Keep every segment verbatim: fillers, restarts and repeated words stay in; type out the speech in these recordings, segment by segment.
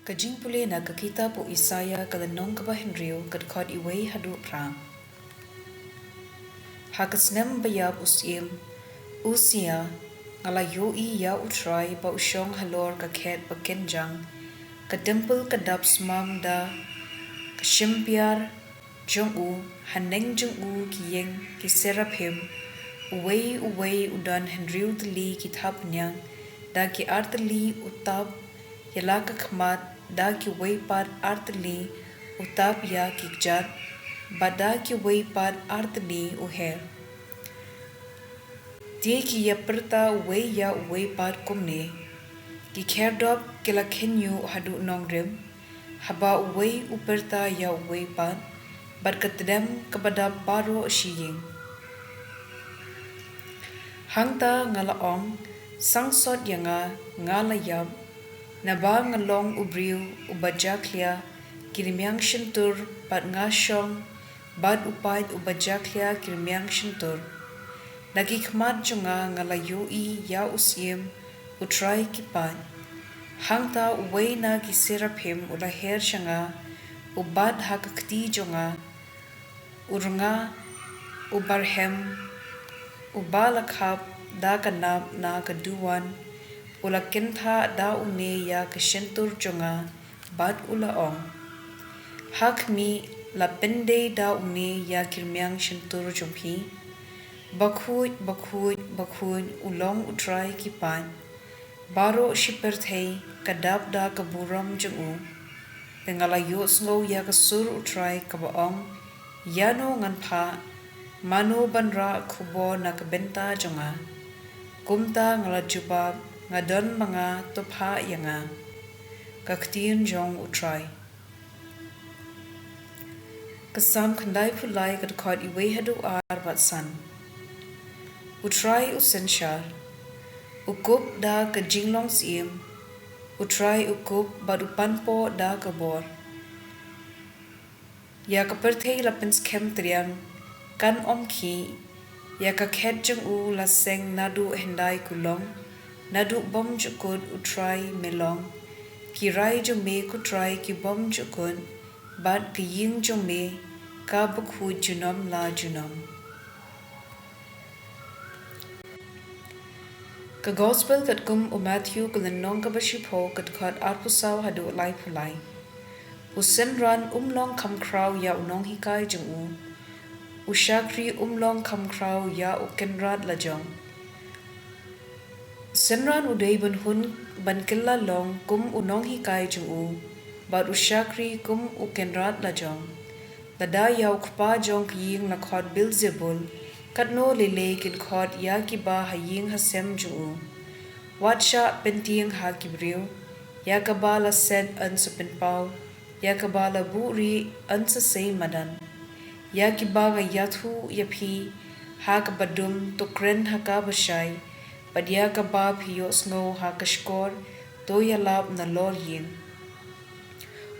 Ka jingpule na ka kitab u Isaïah, ka lynnong kaba hynriew, ka dkhot wei haduh phra. Ha ka snem ba ïap u syiem Ussiah, nga la ïohi ïa U Trai ba u shong halor ka khet ba kynjang. Ka templ ka dap smam da ka shymbiar jong u, haneng jong u ki ïing ki seraphim, uwei uwei u don hynriew tylli ki thapniang, da ki artylli u tap ïa la ka khmat, da kiwei pat artylli u tap ïa ki kjat, bad da kiwei pat artylli u her. Te ki ïa pyrta uwei ïa uwei pat kumne: Ki khyrdop ki la khynñiuh haduh nongrim, haba uwei u pyrta ïa uwei pat, bad ka tdem kaba dap baroh shi ïing. Hangta nga la ong, sangsot ïa nga, nga la ïap, naba nga long u briew uba jakhlia ki rmiang shyntur, bad nga shong bad u paid uba jakhlia ki rmiang shyntur. Na ki khmat jong nga nga la ïohi ïa u syiem U Trai ki paid. Hangta uwei na ki seraphim u la her sha nga, u bat ha ka kti jong nga, u rnga, u barhem, uba la khap da ka nap na ka duwan, u la kynthah da une ïa ka shyntur jong nga, bad u la ong: Ha khmih, la pyndei da une ïa ki rmiang shyntur jong phi. Bakhuid, bakhuid, bakhuid u long U Trai ki paid. Baroh shi pyrthei ka dap da ka burom jong u. Te nga la ïohsngew ïa ka sur U Trai kaba ong: Ïano ngan phah? Mano ban rah khubor na ka bynta jong nga? Kumta nga la jubab: Nga don ma nga, to phah ïa nga. Ka ktien jong U Trai. Ka Salm khyndaiphew lai, ka dkhot wei haduh ar bad san. U Trai u synshar, u kup da ka jinglong syiem, U Trai u kup bad u panpoh da ka bor. Ïa ka pyrthei la pynskhem triang, kan ym khih. Ïa ka khet jong u la seng naduh hyndai kulong, naduh bymjukut U Trai me long. Ki rai jong me ko Trai ki bymjukut, bad ka ïing jong me ka bakhuid junom la junom. Ka Gospel katkum u Matthew, ka lynnong kaba shiphew, ka dkhot arphew saw haduh laiphew lai. U synran um long kham khraw ïa u nonghikai jong u. U shakri um long kham khraw ïa u kynrad lajong. Synran u dei ban hun ban kylla long kum u nonghikai jong u, bad u shakri kum u kynrad lajong. Lada ïa u kpa jong ka ïing la khot Beelzebul, katno lei lei kin khot ïa kiba ha ïing ha sem jong u. Wat shah pyntieng ha ki briew. Ïa kaba la set yn sa pynpaw, ïa kaba la buhrieh yn sa sei madan. Ïa kiba nga ïathuh ïa phi ha kaba dum, to kren ha kaba shai, bad ïa kaba phi ïohsngew ha ka shkor, to ïalap nalor ïing.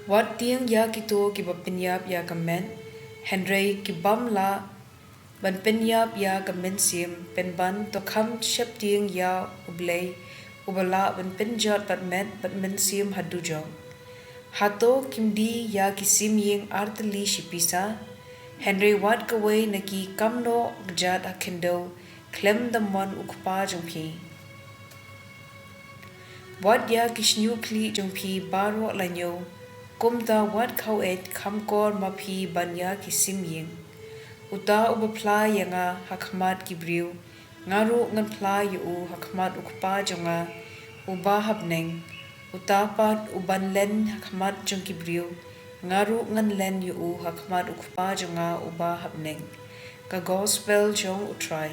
Wat tieng ïa kito kiba pynïap ïa ka met, hynrei ki bym lah ban pynïap ïa ka mynsiem, pynban to kham sheptieng ïa U Blei, uba lah ban pynjot bad met bad mynsiem ha dujok. Hato kim die ïa ki sim ïing artylli shi pisa? Hynrei wat kawei na ki kam noh kjat ha khyndew khlem da mon u kpa jong phi. Wat ïa ki shñiuh khlieh jong phi baroh la ñiew, kumta wat khaw eit kham kor ma phi ban ïa ki sim ïing. Uta uba phla ïa nga ha khmat ki briew, nga ruh ngan phla ïa u ha khmat u kpa jong nga uba ha bneng. Uta pat uban len ha khmat jong ki briew, nga ruh ngan len ïa u ha khmat u kpa jong nga uba ha bneng. Ka Gospel jong U Trai.